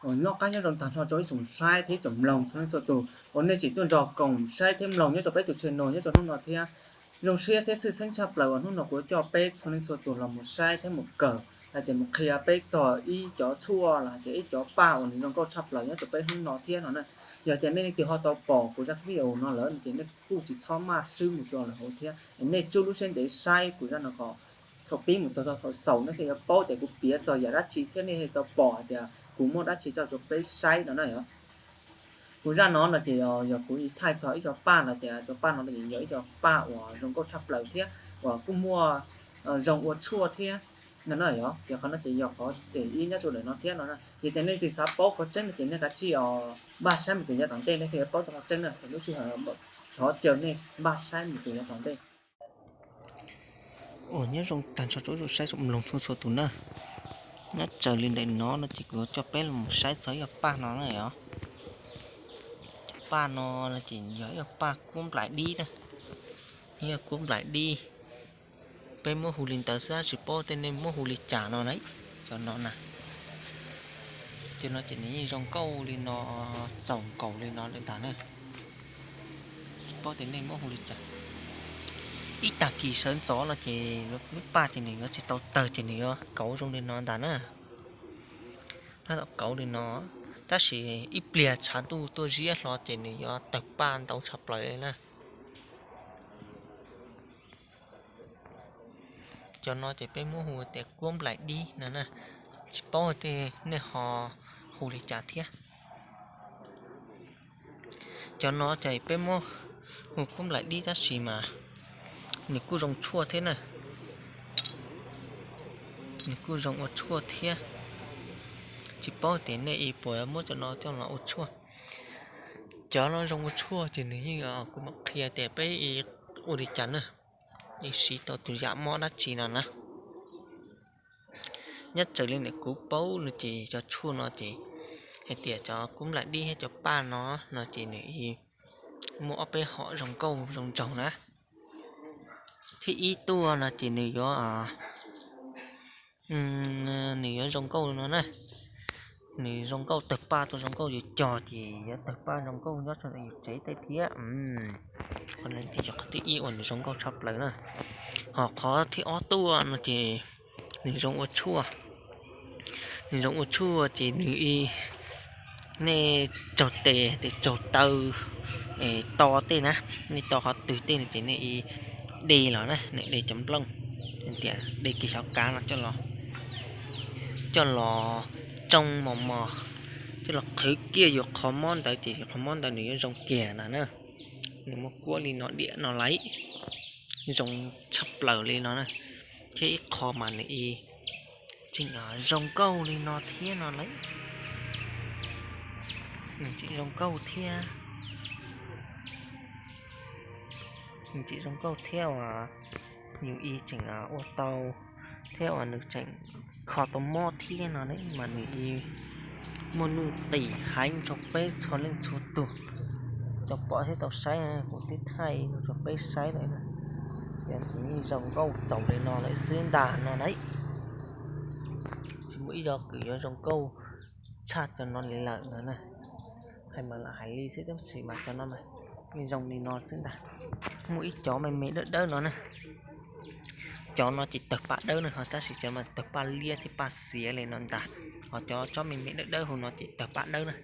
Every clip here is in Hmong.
Uas noj qab nyob zoo tag nrho rau ib tsoom saib thiab ib tsoom mloog txhua leej txhua tus uas nej tseem tuaj nrog koom saib thiab mloog nyob rau peb tus channel nyob rau hnub no thiab. Zoo siab thiab tshwj xeeb tshaj plaws uas hnub no kuv coj peb txhua leej txhua tus los mus saib thiab mus kawm hais tias mus qhia peb txog ib cov tshuaj los hais tias ib cov paj uas nws zoo nkauj tshaj plaws nyob rau peb hnub no thiab no na. Yog tias nej leej twg ho tau pom kuv zaj video no lawm no ces nej kuj tsis txhob maj swb mus rau lawm hauv thiab, nej tsuj lub siab ntev saib kuv zaj no kom thaum pib mus txog rau thaum xaus nej thiaj yuav paub tias kuv piav txog yam dab tsi thiab nej thiaj tau pom hais tias kuv muaj dab tsi coj rau peb saib no na yom. Kuv zaj no no ces yog kuv thaij txog ib co paj los tias cov paj no no ces yog ib co paj uas zoo nkauj tshaj plaws thiab uas kuj muaj zoo ua tshuaj thiab no na yom. Ces qhov no ces yog qhov ib nyob rau ntawm no thiab no na. Yog tias nej leej twg xav paub qhov tseeb no ces nej kav tsij os npaj saib mus txuas yav tom ntej nej thiaj yuav paub txog qhov tseeb na. Lub sij hawm thov caw nej npaj saib mus txuas yav tom ntej. Uas nyob zoo tag nrho rau ib tsoom saib tsoom mloog txhua txhua tus na. Nyob raws li ntawm no no ces kuv yuav coj peb los mus saib txog ib co paj no na yom. Paj no no ces yog ib co paj kuab nplaim dib na. Ib co kuab nplaim dib, peb muab hu li ntawd xwb tab sis paub tej nej muab hu li cas no na. Cov no na, cov no ces nws yeej zoo nkauj li no, txaus nkaus li no lawm ntag na. Paub tias nej muab hu li cas. Ib tag kis sawv ntxov no ces lub paj ces nws yuav tsis tau tawg ces nws yuav kauv zoo li no ntag na. Tab tom kauv li no, tab sis ib pliag tshav ntuj tuaj ziab hlo ces nws yuav tawg paj ntau tshaj plaws li na. Cov no ces peb muab hu tias kuab nplaim dib no na, tsis paub tias nej ho hu li cas thiab. Cov no ces peb muab hu kuab nplaim dib tab sis mas nws kuj zoo tshuaj thiab na. Nws kuj zoo ua tshuaj thiab. Tsis paub tias nej ib puas muab cov no coj los ua tshuaj. Cov no zoo ua tshuaj ces nws yeej, kuv mam qhia tias peb ua li cas na, siv tau tus yam mob dab tsi no na. Nyob raws li ntawm kuv paub no ces cov tshuaj no ces hais tias cov kuab nplaim dib thiab cov paj no no ces nws muaj ob peb hom zoo nkauj zoo nraug na. Thib ib tuaj no ces nws yuav, nws yuav zoo nkauj no na. Nws zoo nkauj tawg paj tuaj zoo nkauj yus cog ces yuav tawg paj zoo nkauj nyob rau yus tsev tej thiab. Qhov no ces yog qhov thib ib uas nws zoo nkauj tshaj plaws na. Ho qhov thib ob tuaj no ces nws zoo ua tshuaj. Nws zoo ua tshuaj ces nws, nej raug tes, tes raug taw, to tej na, nej to qhov twg tej no ces nej de los na, nej de cov nplooj, tias de kiag xyov kav no coj los, coj los tsoo mos mos, coj los qhwv kiag yus qhov mob ntawd ces yus qhov mob ntawd nws yuav zoo kiag no na. Nws muaj kuab li no diam no lauj, zoo tshaj plaws li no na. Thiab ib qho mas nws tseem zoo nkauj li no thiab no lauj. Nws tseem zoo nkauj thiab, nws tseem zoo nkauj thiab uas yus tseem ua tau, thiab uas nws tseem kho tau mob thiab no mas nws muaj nuj nqis heev rau peb txhua leej txhua tus. Tau pom thiab tau saib, kuv twb thaij rau peb saib lawm, yog ces yeej zoo nkauj txaus li no lawm xwb ntag no na. Tsis muaj ib co kws yuav zoo nkauj tshaj cov no li lawm no na. Hais mas lam hais li xwb tab sis mas cov no mas yeej zoo li no xwb ntag. Muaj ib cov me me dawb dawb no na. Cov no ces tawg paj dawb na, ho tab sis cov mas tawg paj liab thiab paj xiav li no ntag. Ho cov tsob me me dawb dawb hauv no ces tawg paj dawb na.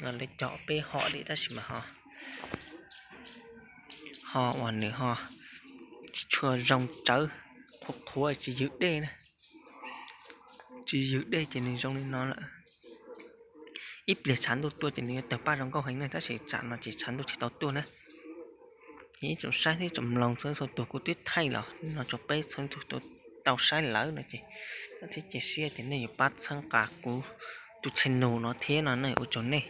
Lawv cog peb hom li tab sis mas ho, ho uas nws ho tsis tshua zoo tsawv, qhuav qhuav tsis ywg dej na. Tsis ywg dej ces nws zoo li no lawm. Ib pliag tshav ntuj tuaj ces nws yuav tawg paj zoo nkauj heev na, tab sis tsam no ces tshav ntuj tsis tau tuaj na. Ib tsoom saib thiab tsoom mloog txhua txhua tus, kuv twb thaij los no rau peb txhua txhua tus tau saib lawm no ces, thiab cia siab tias nej yuav pab txhawb nqa kuv tus channel no thiab no na, ua tsaug nej.